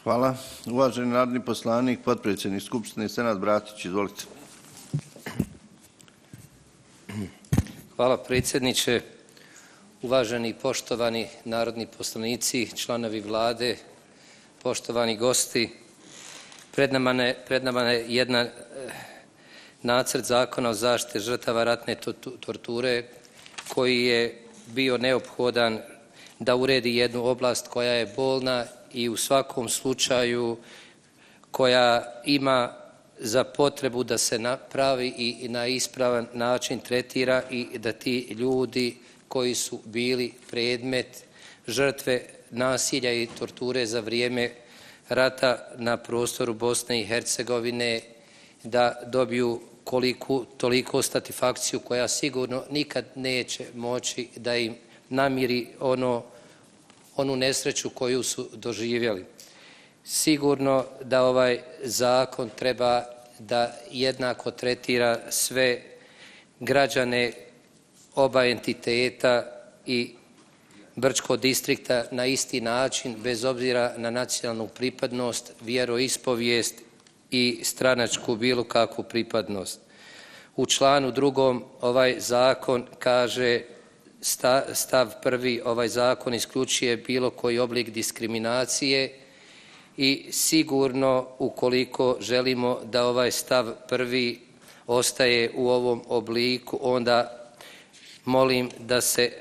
Hvala. Uvaženi narodni poslanik, potpredsjednik Skupštine Senad Bratić, izvolite. Hvala predsjedniče. Uvaženi i poštovani narodni poslanici, članovi Vlade, poštovani gosti, pred nama je jedan nacrt zakona o zaštiti žrtava ratne torture koji je bio neophodan da uredi jednu oblast koja je bolna i u svakom slučaju koja ima za potrebu da se napravi i na ispravan način tretira i da ti ljudi koji su bili predmet žrtve nasilja i torture za vrijeme rata na prostoru Bosne i Hercegovine da dobiju toliko satisfakciju koja sigurno nikad neće moći da im namiri onu nesreću koju su doživjeli. Sigurno da ovaj zakon treba da jednako tretira sve građane oba entiteta i Brčkog distrikta na isti način, bez obzira na nacionalnu pripadnost, vjeroispovijest i stranačku bilo kakvu pripadnost. U članu 2. ovaj zakon kaže, stav 1. ovaj zakon isključuje bilo koji oblik diskriminacije i sigurno ukoliko želimo da ovaj stav 1. ostaje u ovom obliku, onda molim da se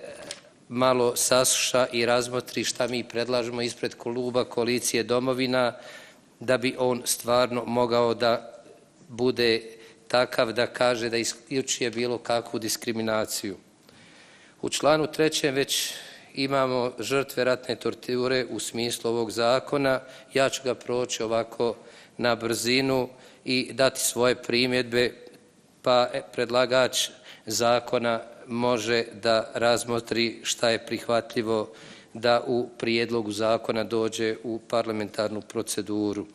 malo sasluša i razmotri šta mi predlažemo ispred kluba Koalicije Domovina da bi on stvarno mogao da bude takav da kaže da isključuje bilo kakvu diskriminaciju. U članu 3. već imamo žrtve ratne torture u smislu ovog zakona. Ja ću ga proći ovako na brzinu i dati svoje primjedbe, pa predlagač zakona može da razmotri šta je prihvatljivo da u prijedlogu zakona dođe u parlamentarnu proceduru.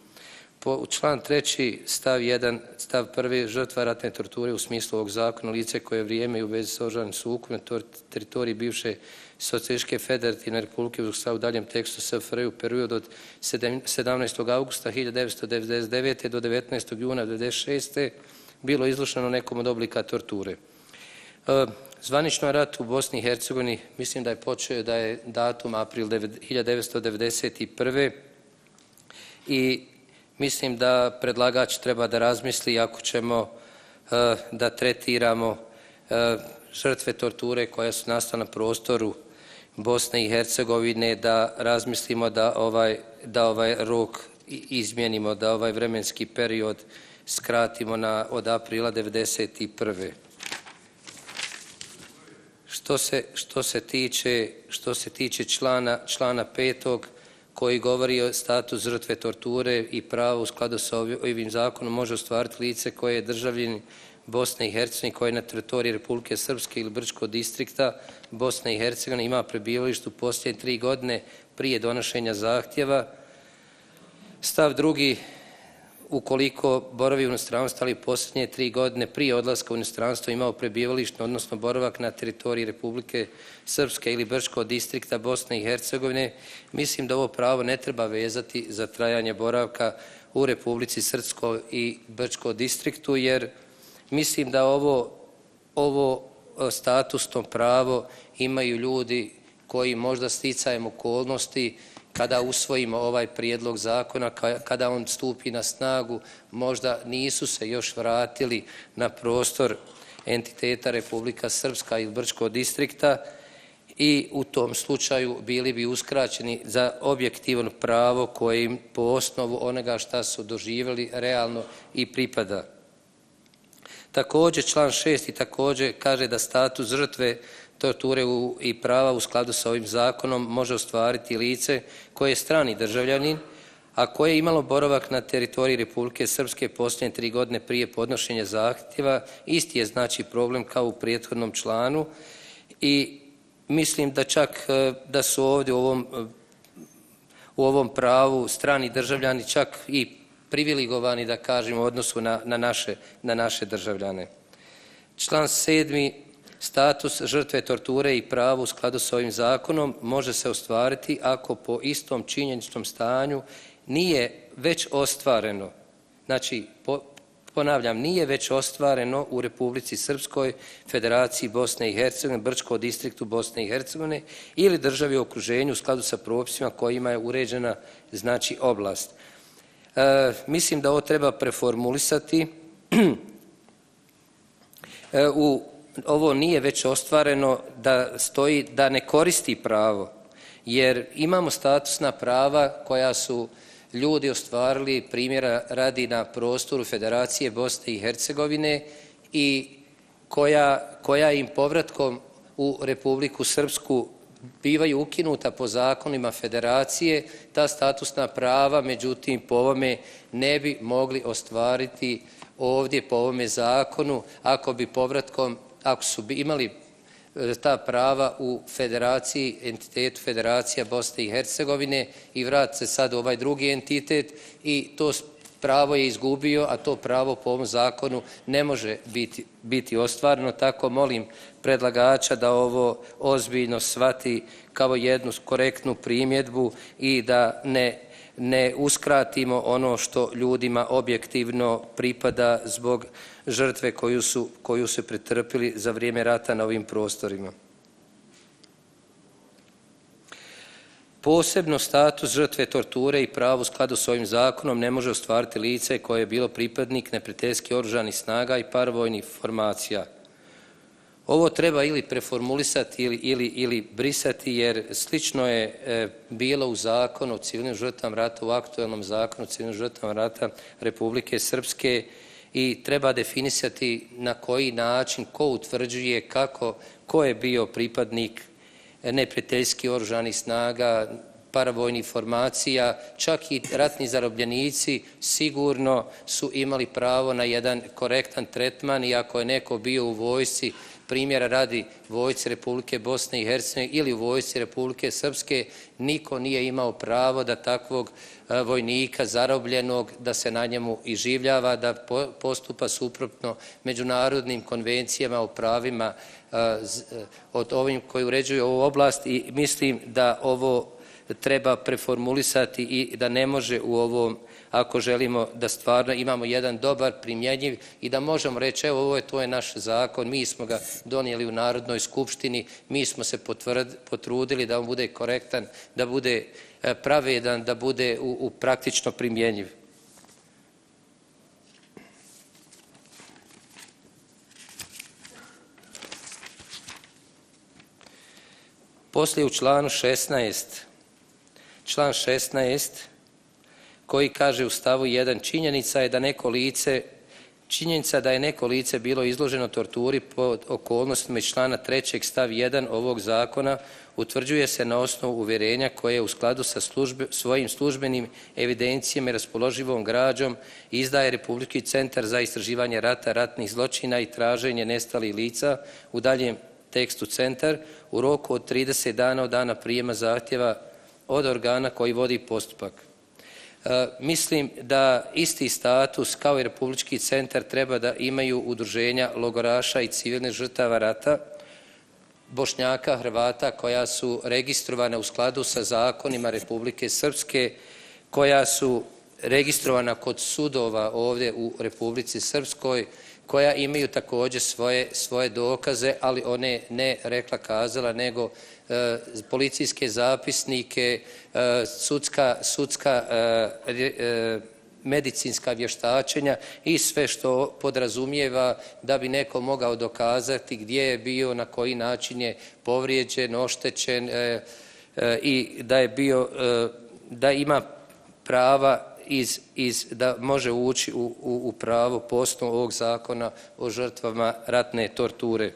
U član 3. stav 1. stav 1. žrtva ratne torture u smislu ovog zakona lice koje vrijeme i u vezi s oružanim sukobom na teritoriji bivše Socijalističke federativne republike u daljem tekstu SFRJ u periodu od 17. augusta 1999. do 19. juna 1996. bilo izloženo nekom od oblika torture. Zvanično rat u Bosni i Hercegovini mislim da je počeo da je datum april 1991. i mislim da predlagač treba da razmisli ako ćemo da tretiramo žrtve torture koje su nastale na prostoru Bosne i Hercegovine, da razmislimo da ovaj rok izmijenimo, da ovaj vremenski period skratimo od aprila 1991. Što se tiče člana 5. koji govori o statusu žrtve torture i pravo u skladu sa ovim zakonom može ostvariti lice koje je državljanin Bosne i Hercegovine, koje je na teritoriji Republike Srpske ili Brčkog distrikta Bosne i Hercegovine ima prebivalište u posljednje 3 godine prije donošenja zahtjeva. Stav 2. ukoliko boravi u inostranstvu, ali posljednje 3 godine prije odlaska u inostranstvo imao prebivalište, odnosno boravak na teritoriji Republike Srpske ili Brčkog distrikta Bosne i Hercegovine, mislim da ovo pravo ne treba vezati za trajanje boravka u Republici Srpskoj i Brčkog distriktu, jer mislim da ovo statusno pravo imaju ljudi koji možda sticajem okolnosti kada usvojimo ovaj prijedlog zakona, kada on stupi na snagu, možda nisu se još vratili na prostor entiteta Republika Srpska ili Brčkog distrikta i u tom slučaju bili bi uskraćeni za objektivno pravo koje im po osnovu onoga šta su doživjeli realno i pripada. Također član 6. također kaže da status žrtve torture i prava u skladu sa ovim zakonom može ostvariti lice koje je strani državljanin, a koje je imalo boravak na teritoriji Republike Srpske posljednje 3 godine prije podnošenja zahtjeva. Isti je znači problem kao u prethodnom članu i mislim da čak da su ovdje u ovom pravu strani državljani čak i privilegovani, da kažemo, u odnosu na naše državljane. Član 7. Status žrtve torture i pravo u skladu sa ovim zakonom može se ostvariti ako po istom činjeničnom stanju nije već ostvareno, znači ponavljam, nije već ostvareno u Republici Srpskoj, Federaciji Bosne i Hercegovine, Brčko distriktu Bosne i Hercegovine ili državi u okruženju u skladu sa propisima kojima je uređena znači oblast. Mislim da ovo treba preformulisati. Ovo nije već ostvareno da stoji da ne koristi pravo, jer imamo statusna prava koja su ljudi ostvarili primjera radi na prostoru Federacije Bosne i Hercegovine i koja im povratkom u Republiku Srpsku bivaju ukinuta po zakonima Federacije, ta statusna prava, međutim, po ovome ne bi mogli ostvariti ovdje po ovome zakonu ako bi povratkom, ako su imali ta prava u Federaciji, entitetu Federacija Bosne i Hercegovine i vrati se sad u ovaj drugi entitet i to pravo je izgubio, a to pravo po ovom zakonu ne može biti ostvareno. Tako molim predlagača da ovo ozbiljno shvati kao jednu korektnu primjedbu i da ne uskratimo ono što ljudima objektivno pripada zbog žrtve koju su pretrpili za vrijeme rata na ovim prostorima. Posebno status žrtve torture i pravo u skladu s ovim zakonom ne može ostvariti lice koje je bilo pripadnik neprijateljskih oružanih snaga i paravojnih formacija. Ovo treba ili preformulisati ili brisati, jer slično je bilo u zakonu o civilnim žrtvama rata, u aktuelnom zakonu o civilnim žrtvama rata Republike Srpske, i treba definisati na koji način, ko utvrđuje ko je bio pripadnik neprijateljskih oružanih snaga, paravojnih formacija, čak i ratni zarobljenici sigurno su imali pravo na jedan korektan tretman, i ako je neko bio u vojsci, primjera radi vojsci Republike Bosne i Hercegovine ili u vojsci Republike Srpske, niko nije imao pravo da takvog vojnika zarobljenog, da se na njemu iživljava, da postupa suprotno međunarodnim konvencijama o pravima od ovim koji uređuju ovu oblast, i mislim da ovo treba preformulisati i da ne može u ovom, ako želimo da stvarno imamo jedan dobar, primjenjiv i da možemo reći evo to je naš zakon, mi smo ga donijeli u Narodnoj skupštini, mi smo se potrudili da on bude korektan, da bude pravedan, da bude praktično primjenjiv. Poslije u članu 16, član 16 koji kaže u stavu 1 činjenica da je neko lice bilo izloženo torturi pod okolnostima iz člana 3. stav 1 ovog zakona utvrđuje se na osnovu uvjerenja koje je u skladu sa svojim službenim evidencijama i raspoloživom građom izdaje Republički centar za istraživanje rata, ratnih zločina i traženje nestalih lica, u daljem tekstu centar, u roku od 30 dana od dana prijema zahtjeva od organa koji vodi postupak. Mislim da isti status kao i Republički centar treba da imaju udruženja logoraša i civilnih žrtava rata, Bošnjaka, Hrvata, koja su registrovana u skladu sa zakonima Republike Srpske, koja su registrovana kod sudova ovdje u Republici Srpskoj, koja imaju također svoje dokaze, ali one ne rekla kazala, nego policijske zapisnike, sudska medicinska vještačenja i sve što podrazumijeva da bi neko mogao dokazati gdje je bio, na koji način je povrijeđen, oštećen i da ima prava da može ući u pravo po osnovu ovog zakona o žrtvama ratne torture.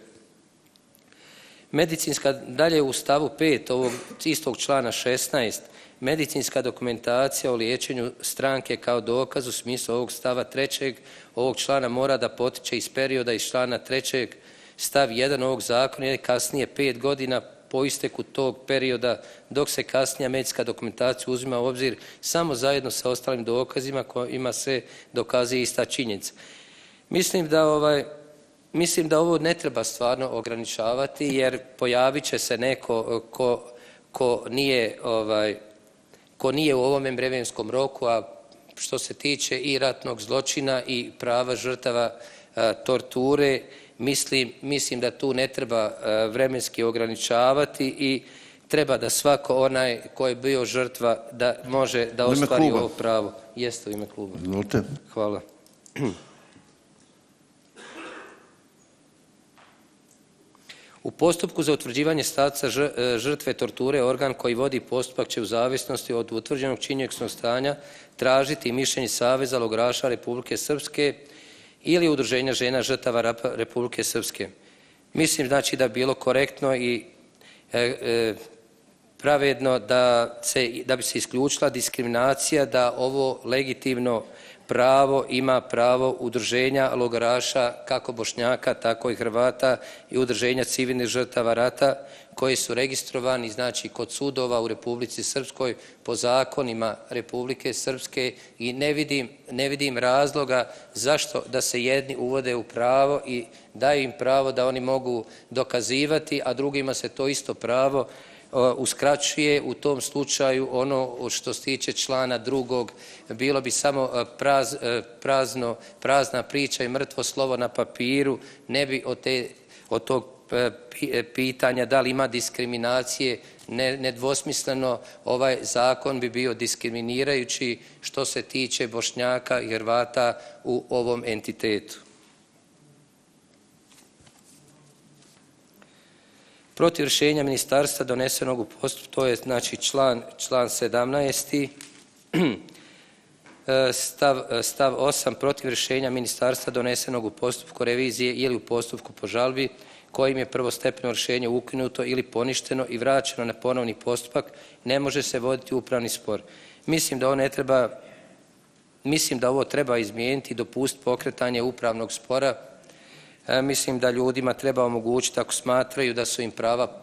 Dalje u stavu 5 ovog istog člana 16, medicinska dokumentacija o liječenju stranke kao dokaz u smislu ovog stava 3. ovog člana mora da potiče iz perioda iz člana 3. stav 1 ovog zakona ili kasnije 5 godina po isteku tog perioda, dok se kasnija medicinska dokumentacija uzima u obzir samo zajedno sa ostalim dokazima kojima se dokazuje ista činjenica. Mislim da ovo ne treba stvarno ograničavati, jer pojavit će se neko ko nije u ovome vremenskom roku, a što se tiče i ratnog zločina i prava žrtava torture, mislim da tu ne treba vremenski ograničavati i treba da svako onaj ko je bio žrtva da može da ostvari ovo pravo. Jeste u ime kluba. Izvolite. Hvala. U postupku za utvrđivanje statusa žrtve torture organ koji vodi postupak će u zavisnosti od utvrđenog činjeničnog stanja tražiti mišljenje Saveza logoraša Republike Srpske ili Udruženja žena žrtava Republike Srpske. Mislim znači da bi bilo korektno i pravedno da bi se isključila diskriminacija da ovo legitimno pravo ima pravo udruženja logoraša kako Bošnjaka, tako i Hrvata i udruženja civilnih žrtava rata koji su registrovani znači kod sudova u Republici Srpskoj po zakonima Republike Srpske i ne vidim razloga zašto da se jedni uvode u pravo i daju im pravo da oni mogu dokazivati, a drugima se to isto pravo uskraćuje. U tom slučaju ono što se tiče člana 2. bilo bi samo prazna priča i mrtvo slovo na papiru, ne bi od tog pitanja da li ima diskriminacije, nedvosmisleno ovaj zakon bi bio diskriminirajući što se tiče Bošnjaka i Hrvata u ovom entitetu. Protiv rješenja ministarstva donesenog u postupku, to je znači član 17. Stav 8. Protiv rješenja ministarstva donesenog u postupku revizije ili u postupku po žalbi kojim je prvostepeno rješenje ukinuto ili poništeno i vraćeno na ponovni postupak, ne može se voditi upravni spor. Mislim da ovo treba izmijeniti i dopustiti pokretanje upravnog spora. Mislim da ljudima treba omogućiti, ako smatraju da su im prava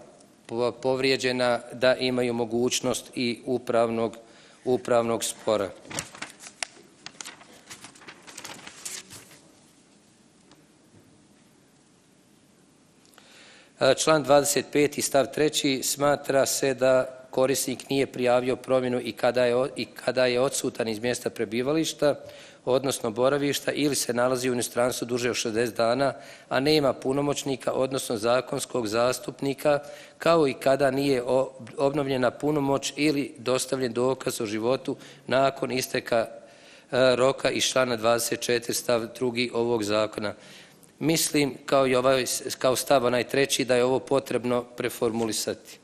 povrijeđena, da imaju mogućnost i upravnog spora. Član 25. stav 3. smatra se da korisnik nije prijavio promjenu i kada je odsutan iz mjesta prebivališta, odnosno boravišta ili se nalazi u inostranstvu duže od 60 dana, a nema punomoćnika, odnosno zakonskog zastupnika, kao i kada nije obnovljena punomoć ili dostavljen dokaz o životu nakon isteka roka iz člana 24. stav 2. ovog zakona. Mislim, kao stav onaj 3. da je ovo potrebno preformulisati.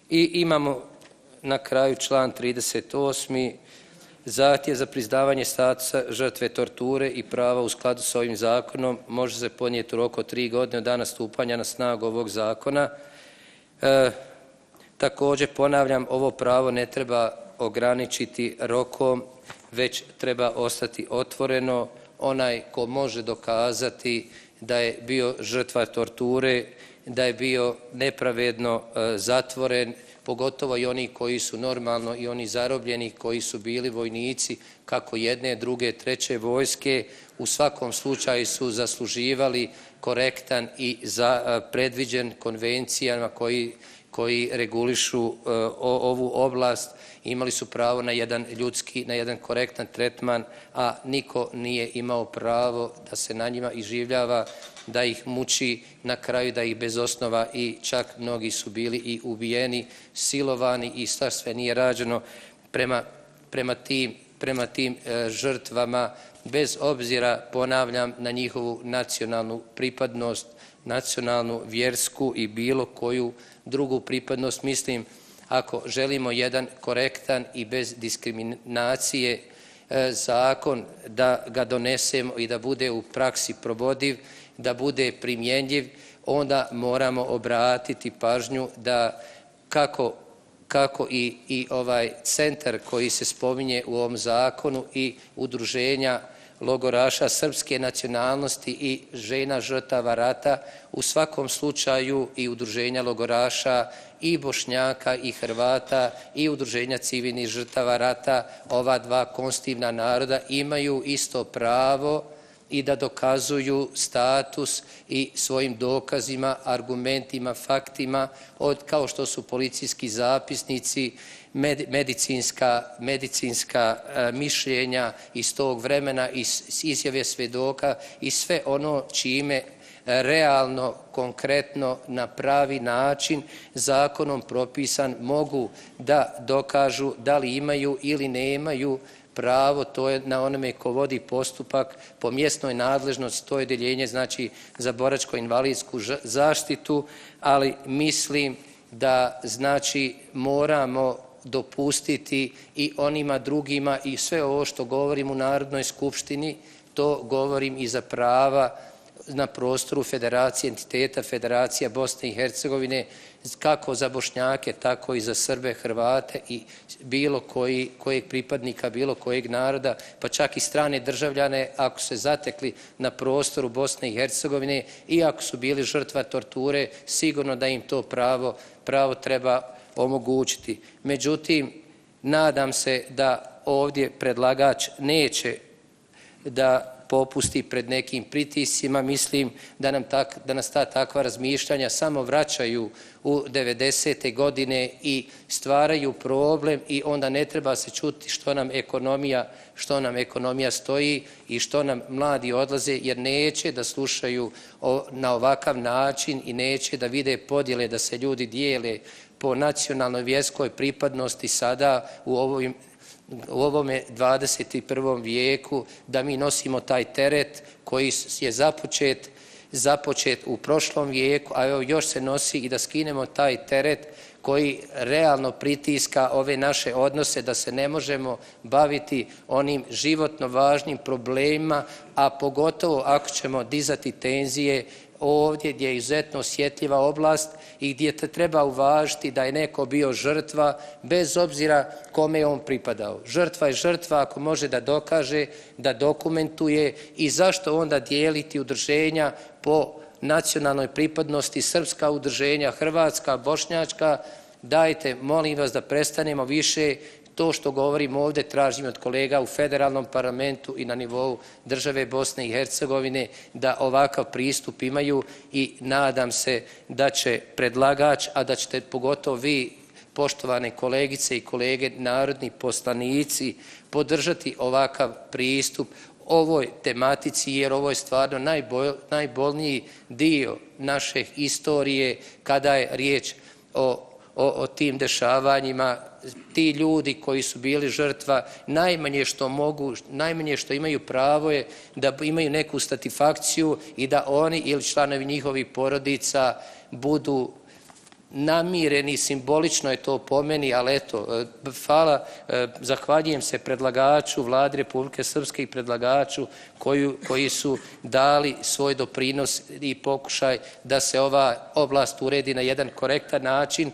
I imamo na kraju član 38. Zahtjev za priznavanje statusa žrtve torture i prava u skladu s ovim zakonom može se podnijeti u roku od 3 godine od dana stupanja na snagu ovog zakona. Također ponavljam, ovo pravo ne treba ograničiti rokom, već treba ostati otvoreno. Onaj ko može dokazati da je bio žrtva torture, da je bio nepravedno zatvoren, pogotovo i oni koji su normalno i oni zarobljeni koji su bili vojnici kako jedne, druge, treće vojske, u svakom slučaju su zasluživali korektan i predviđen konvencijama koji regulišu ovu oblast, imali su pravo na jedan ljudski, na jedan korektan tretman, a niko nije imao pravo da se na njima iživljava, da ih muči, na kraju da ih bez osnova i čak mnogi su bili i ubijeni, silovani i sve nije rađeno prema tim žrtvama, bez obzira, ponavljam, na njihovu nacionalnu pripadnost, nacionalnu, vjersku i bilo koju drugu pripadnost. Mislim, ako želimo jedan korektan i bez diskriminacije zakon, da ga donesemo i da bude u praksi provodiv, da bude primjenjiv, onda moramo obratiti pažnju da kako i ovaj centar koji se spominje u ovom zakonu i udruženja logoraša srpske nacionalnosti i žena žrtava rata, u svakom slučaju i udruženja logoraša i Bošnjaka i Hrvata i udruženja civilnih žrtava rata, ova dva konstitutivna naroda imaju isto pravo i da dokazuju status i svojim dokazima, argumentima, faktima, kao što su policijski zapisnici, medicinska mišljenja iz tog vremena, izjave svjedoka i sve ono čime realno, konkretno, na pravi način, zakonom propisan, mogu da dokažu da li imaju ili nemaju pravo, to je na onome ko vodi postupak po mjesnoj nadležnosti, to je deljenje znači za boračko-invalidsku zaštitu, ali mislim da znači moramo dopustiti i onima drugima i sve ovo što govorim u Narodnoj skupštini, to govorim i za prava na prostoru Federacije, entiteta Federacija Bosne i Hercegovine, kako za Bošnjake, tako i za Srbe, Hrvate i bilo kojeg pripadnika, bilo kojeg naroda, pa čak i strane državljane, ako se zatekli na prostoru Bosne i Hercegovine i ako su bili žrtva torture, sigurno da im to pravo treba omogućiti. Međutim, nadam se da ovdje predlagač neće da popusti pred nekim pritiscima. Mislim da nas ta takva razmišljanja samo vraćaju u 90. godine i stvaraju problem i onda ne treba se čuti što nam ekonomija stoji i što nam mladi odlaze, jer neće da slušaju na ovakav način i neće da vide podjele da se ljudi dijele po nacionalnoj vjerskoj pripadnosti sada u ovome 21. vijeku, da mi nosimo taj teret koji je započet u prošlom vijeku, a evo još se nosi i da skinemo taj teret koji realno pritiska ove naše odnose, da se ne možemo baviti onim životno važnim problemima, a pogotovo ako ćemo dizati tenzije ovdje gdje je izuzetno osjetljiva oblast i gdje treba uvažiti da je neko bio žrtva bez obzira kome je on pripadao. Žrtva je žrtva ako može da dokaže, da dokumentuje i zašto onda dijeliti udruženja po nacionalnoj pripadnosti, srpska udruženja, hrvatska, bošnjačka. Dajte, molim vas da prestanemo više. To što govorim ovdje tražim od kolega u federalnom parlamentu i na nivou države Bosne i Hercegovine da ovakav pristup imaju i nadam se da će predlagač, a da ćete pogotovo vi, poštovane kolegice i kolege, narodni poslanici, podržati ovakav pristup ovoj tematici, jer ovo je stvarno najbolniji dio naše istorije kada je riječ o tim dešavanjima. Ti ljudi koji su bili žrtva, najmanje što imaju pravo je da imaju neku satisfakciju i da oni ili članovi njihovih porodica budu namireni, simbolično je to po meni, ali eto, zahvaljujem se predlagaču, Vladi Republike Srpske i predlagaču koji su dali svoj doprinos i pokušaj da se ova oblast uredi na jedan korektan način,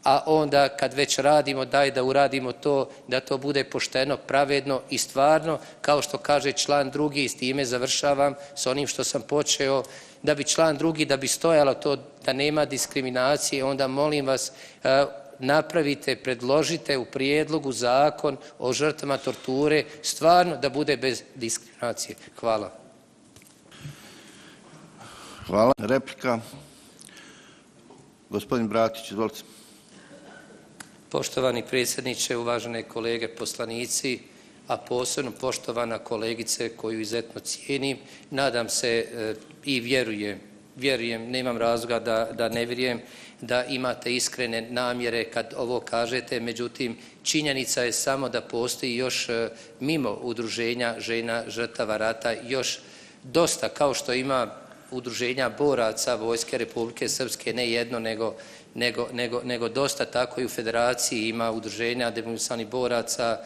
a onda kad već radimo, daj da uradimo to, da to bude pošteno, pravedno i stvarno, kao što kaže član 2. i s time završavam s onim što sam počeo, da bi član 2. da bi stojalo to da nema diskriminacije, onda molim vas napravite, predložite u prijedlogu zakon o žrtvama torture, stvarno da bude bez diskriminacije. Hvala. Hvala. Replika. Gospodin Bratić, izvolite. Poštovani predsjedniče, uvažene kolege poslanici, a posebno poštovana kolegice koju izuzetno cijenim, nadam se i vjerujem, nemam razloga da ne vjerujem, da imate iskrene namjere kad ovo kažete, međutim činjenica je samo da postoji još mimo udruženja žena žrtava rata još dosta, kao što ima udruženja boraca Vojske Republike Srpske, ne jedno nego dosta, tako i u Federaciji ima udruženja demobilisanih boraca,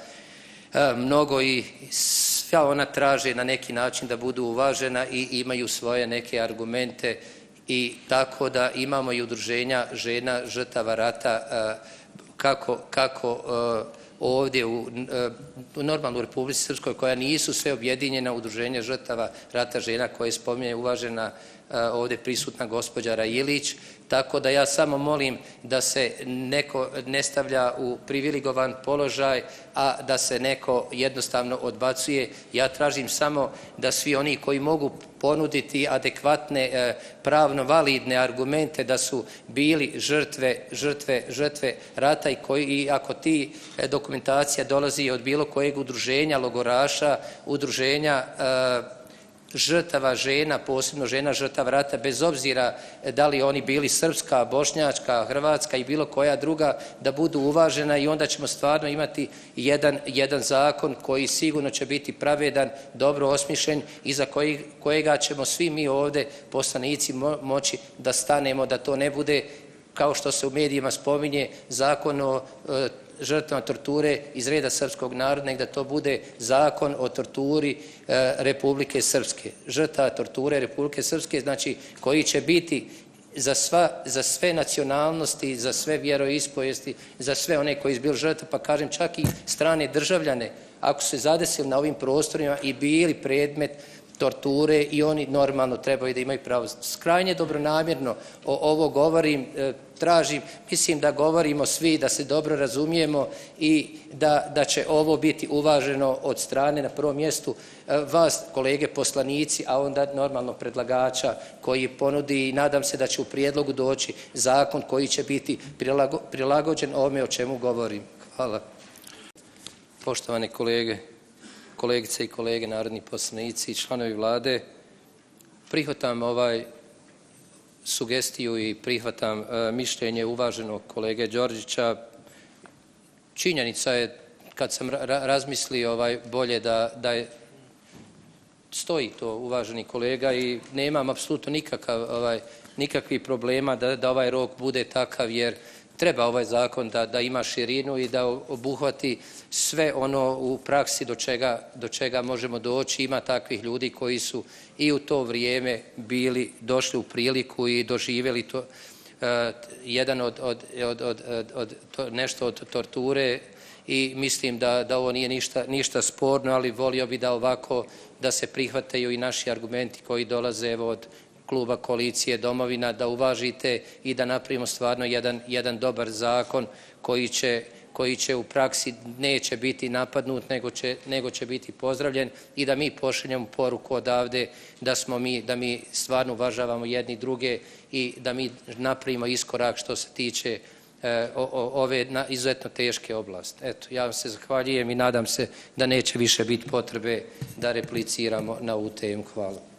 mnogo i sva ona traže na neki način da budu uvažena i imaju svoje neke argumente i tako da imamo i udruženja žena žrtava rata kako ovdje u normalnoj Republici Srpskoj koja nisu sve objedinjena udruženja žrtava rata žena koje spominje uvažena ovdje prisutna gospođa Railić, tako da ja samo molim da se neko ne stavlja u privilegovan položaj, a da se neko jednostavno odbacuje. Ja tražim samo da svi oni koji mogu ponuditi adekvatne, pravno validne argumente da su bili žrtve rata i ako ti dokumentacija dolazi od bilo kojeg udruženja logoraša, udruženja žrtava žena, posebno žena žrtava rata, bez obzira da li oni bili srpska, bošnjačka, hrvatska i bilo koja druga, da budu uvažena i onda ćemo stvarno imati jedan zakon koji sigurno će biti pravedan, dobro osmišljen i za kojega ćemo svi mi ovdje poslanici moći da stanemo, da to ne bude kao što se u medijima spominje zakon o žrtvama torture iz reda srpskog naroda, nego da to bude zakon o torturi Republike Srpske. Žrtava torture Republike Srpske, znači koji će biti za sve nacionalnosti, za sve vjeroispovijesti, za sve one koji su bili žrtve, pa kažem čak i strane državljane, ako su se zadesili na ovim prostorima i bili predmet torture i oni normalno trebaju da imaju pravo. Krajnje dobronamjerno ovo govorim, tražim, mislim da govorimo svi, da se dobro razumijemo i da će ovo biti uvaženo od strane na prvom mjestu vas, kolege poslanici, a onda normalno predlagača koji ponudi i nadam se da će u prijedlogu doći zakon koji će biti prilagođen ovome o čemu govorim. Hvala. Poštovane kolege, kolegice i kolege, narodni poslanici i članovi vlade, prihvatam sugestiju i prihvatam mišljenje uvaženog kolege Đorđića. Činjenica je, kad sam razmislio bolje da je stoji to uvaženi kolega i nemam apsolutno nikakvih problema da ovaj rok bude takav, jer treba ovaj zakon da ima širinu i da obuhvati sve ono u praksi do čega možemo doći. Ima takvih ljudi koji su i u to vrijeme došli u priliku i doživjeli to, nešto od torture i mislim da ovo nije ništa sporno, ali volio bi da ovako da se prihvataju i naši argumenti koji dolaze od kluba Koalicije Domovina, da uvažite i da napravimo stvarno jedan dobar zakon koji će u praksi neće biti napadnut, nego će biti pozdravljen i da mi pošaljemo poruku odavde da mi stvarno uvažavamo jedni druge i da mi napravimo iskorak što se tiče ove izuzetno teške oblasti. Eto, ja vam se zahvaljujem i nadam se da neće više biti potrebe da repliciramo na ovu temu. Hvala.